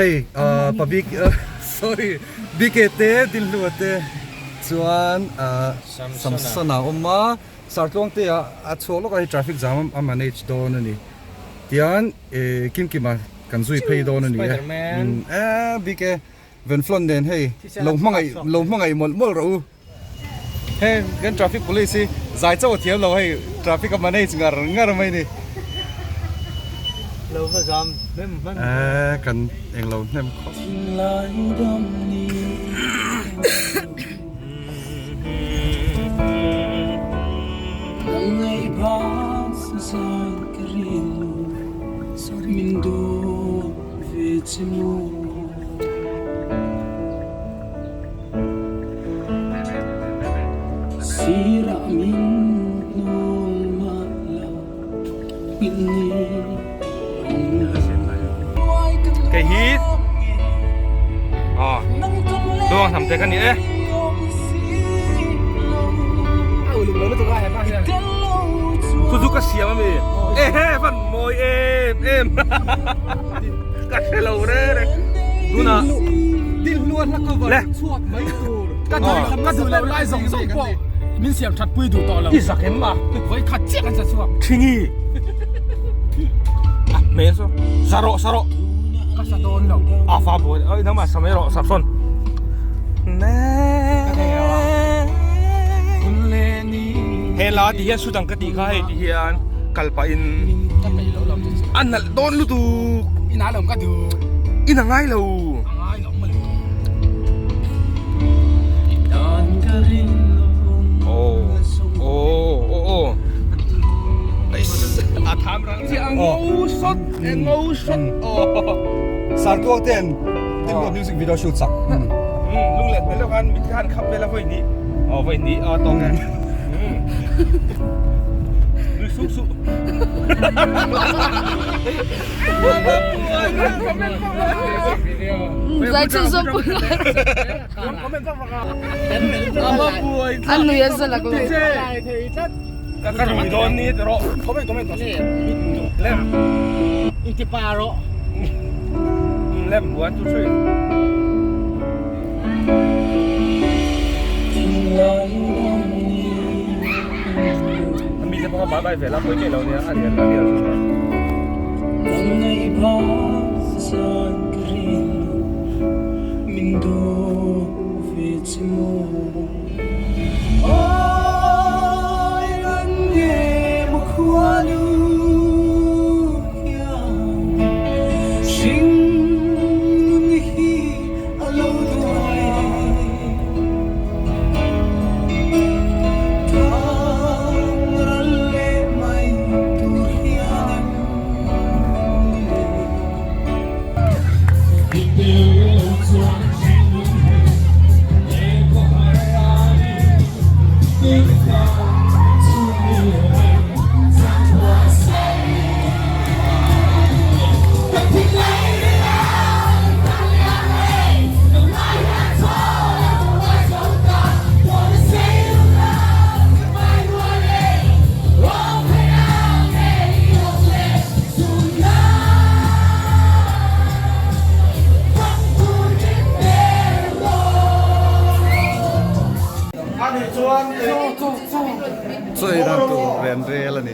Hei pa bik sorry BK te Dinhlua te chuan Samsona a awm a Sartluang te ah a chhuak lawk a hei traffic jam a manage dawn a ni tian Kimkima kan zui phei dawn a ni e BK Venflon nen hei lo hmangaih lo hmangaih mawlh mawlh rawh u. Heng kan traffic police hi zai chauh a thiam lo hei traffic a manage ngar ngar mai ni. Lo va zam hnem hman. Eh kan englo hnem khawp. Kei hi aw tuang hnam te ka ni e. Chu chu ka siam ami ehe van mawi em em ka hre lo re re tunah Dinhluan hla cover chhuak mai tur ka duh ka duh loh lai zawng zawng pawh min siam that pui duh tawh lo i zak em ma vawi khat chiah kan sa chhuak thingi a hmel chu sa rawh sa rawh ka sa dawn lo a fa buai oi nangmah sa mai rawh sa sawn he la ti hian sudang ka tih kha hei ti hian kal pah in ka peih lo lam chu a nalh dawn lutuk ina lawm ka duh ina ngai lo a ngai lo mawle oh oh oh oh a tham rang chi a ngo sawt a ngo sawt oh Sartuak ten tin music video shoot sak lunglen hmel deuh khan mit khan khap vel a vawi hnih aw vawi hnih aw tawng e nui suk suk Zai chu zawm pui an nui a za lak lo ka rui dawn ni ti rawh lem intipa rawh lem 1 2 3 Mi te pawh bye bye ve la pawi mai lo nia a rial a rial chu. Chaw ei dan tur ren rel a ni.